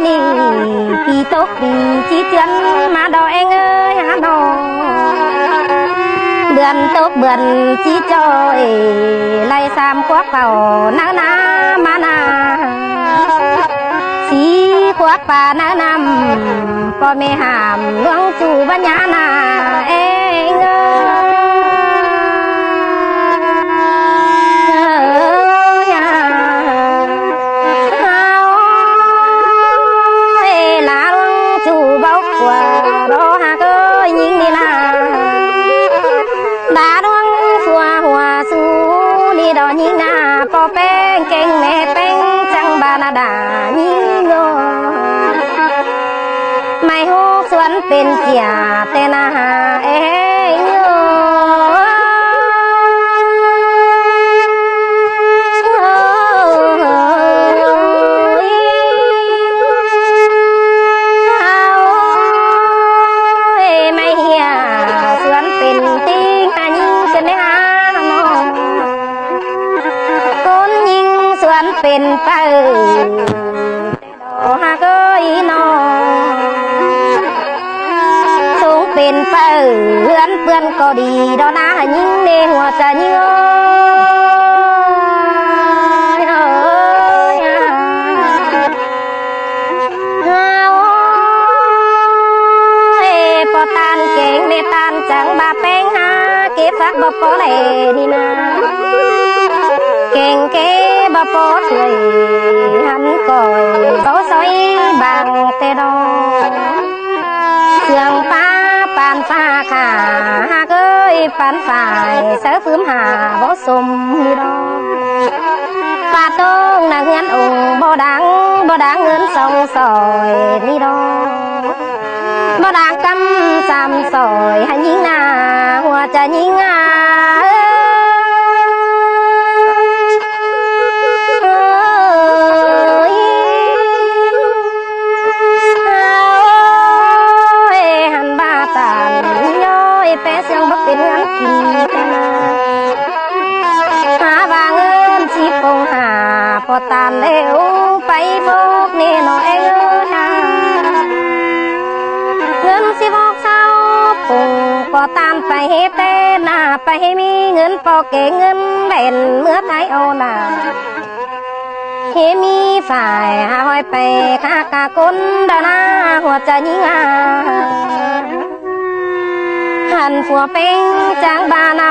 ນີ້ປີຕົກປີຈີເຈື່ອນມາດອກເອງເອີຍຫານ້ອງ ເດືອນຕົກເດືອນຈີຈ່ອຍ ໄລ່ສາມຂວບເຂົ້ານານາມານາ ສີ່ຂວບປານານ້ຳ ພໍ່ແມ່ຫ້າມຫຼວງຈູບັນຍານາເອງເອີຍ ເອີຍ ເຮົາ ເອີຍ ຫຼານຈູເວົ້າກວ່າ ບໍ່ຮັກເອີຍຍິງນີ້ນາ ດາດວງຊົ່ວຫົວຊູນີ້ດອກຍິງນາ ພໍ່ແປ້ງເກັ່ງແມ່ແປ້ງ ຈັ່ງບານາດາຍິງໂຍ ໄມ້ຫົກສວນເປັນເກຍແຕ່ນາຫາເອງໂຍ ໂອ້ຍ ເຮົາ ໂອ້ຍ ໄມ້ເຮຍສວນເປັນຕິ່ງ ຫາຍິງເປັນໄດ້ຫານ້ອງ ຄົນຍິງສວນເປັນໄປ ໂອ ຫາກເອີຍນ້ອງ ສົງເປັນໄປເຮືອນເປື້ອນກໍດີດອກນາ ໃຫ້ຍິງເນຫົວໃຈຍິງເອີຍ ເອີຍ ເຮົາ ໂອ້ຍ ພໍ່ຕານເກັ່ງແມ່ຕານຈັ່ງບາແປ້ງຫາ ເກັບຝັກບໍ່ພໍແລນີ້ນາ ເກັ່ງເກັບບໍ່ພໍເທື່ອຍ ຫັນກ້ອຍເບົາຊອຍບາງແຕ່ດອກ ເຄື່ອງປາປານຟ້າຂາ ຫາກເອີຍ ປານຝ້າຍເສືອຟືມຫາບໍ່ສົມດອກ ປາດຕົງໜ້າເຮືອນອົງບໍ່ດັງ ບໍ່ດັງເງິນສອງຊອຍນີ້ດອກ ບໍ່ດັງກຳສາມຊອຍ ໃຫ້ຍິງນາ ຫົວໃຈຍິງນາ ເອີຍ ເຮົາ ໂອ້ຍ ຫັນບາຕານຍ້ອຍ ແປສຽງບໍ່ເປັນເງິນກິນ ຫາວ່າເງິນສິບໂອງຫາ ພໍຕານແລ້ວໄປບອກແນ່ນ້ອງເອີຍ ເງິນສິບອກຊາວໂອງ ພໍຕານໄປເຮັດແຕ່ນາ ໄປໃຫ້ມີເງິນພໍເກັບເງິນແລ່ນເມືອໄທເອົານາ ເຮມີຝ່າຍຫາຫອຍໄປຄາກາຄົນດານາ ຫົວໃຈຍິງອາ ຫັນຜົວເປັນຈັ່ງບານາ